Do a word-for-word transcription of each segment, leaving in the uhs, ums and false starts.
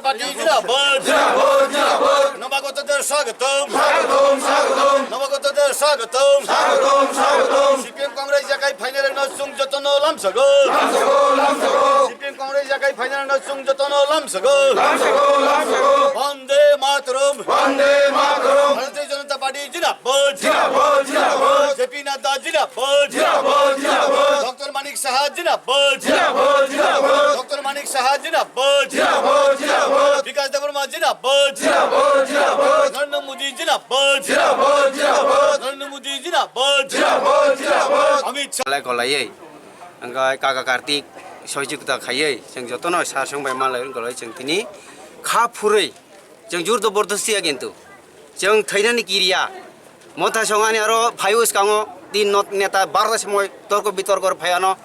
Party zindabad. Zindabad, zindabad. Nobagotodor swagotom. Swagotom, swagotom. Nobagotodor swagotom. Swagotom, swagotom. C P M Congress jagai phainai rokno chwng jotono lamsago. Lamsago, lamsago. C P M Congress jagai phainai rokno chwng jotono lamsago. Lamsago, lamsago. Vande Mataram. Vande Mataram. Bharatiya Janata Party zindabad. Zindabad, zindabad. J P Nadda zindabad. Zindabad, zindabad. Doctor Manik Saha zindabad. Zindabad, zindabad. Doctor Manik Saha zindabad. Zindabad, zindabad. Bikas Debbarma zindabad. Zindabad, zindabad. Narendra Modi zindabad. Zindabad, zindabad. Narendra Modi zindabad. Zindabad, zindabad. Amit Shah. Kolai kolaiwi wngkha kaka Kartik sohijogita khaiwi chwng jotono sar song bai malai wngkha chwng tini kha phurwi. Chwng jur jobordosti ya kintu. Chwng thwinani kiriya. Motha songani aro phaiwi skango din not neta barda somoi torko bitorko phaiano.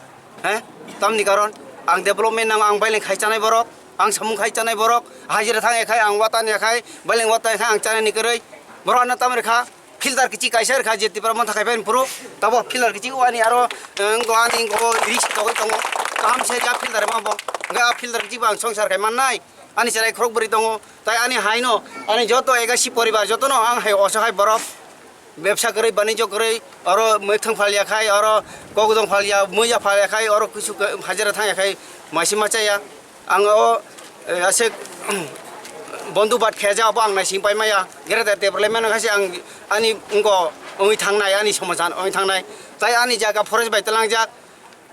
He? Tamni karon ang development nango, ang baileng khai chanai borok, ang samung khai chanai borok, hajira thang ekhai ang wata ni khai, baileng wata ekhai ang chanai ni kwrwi. Borok ano tamri kha filter kichi kaisa rikha je Tipra Motha khai phai phuru. Tabo filter kichi wani aro, eh, wngkha ani wngkha risk togwi tongo. Kaham se ya filter ma bo. Wngkha a filter kichi bo ang songsar khai mannai. Ani cherai khorok bwrwi tongo, tai ani haino, ani joto ekasi poribar, jotono ang hai osahai borok, bebsa kwrwi, banijyo kwrwi, oro mwthang phalya khai, oro kokdong phalya, muiya phalya khai, oro kisu hajira thangya khai, maisi ma chaya. Ang o, eh, aswk bondhu bat khaijak, abo ang naising pai maya. Greater Tipraland mano khai se ang ani wngko wngwi thangnai, ani somajan wngwi thangnai. Tai ani jaga forest bai twlangjak,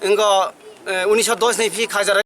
wngko, eh, unisho dos ni phi khajar.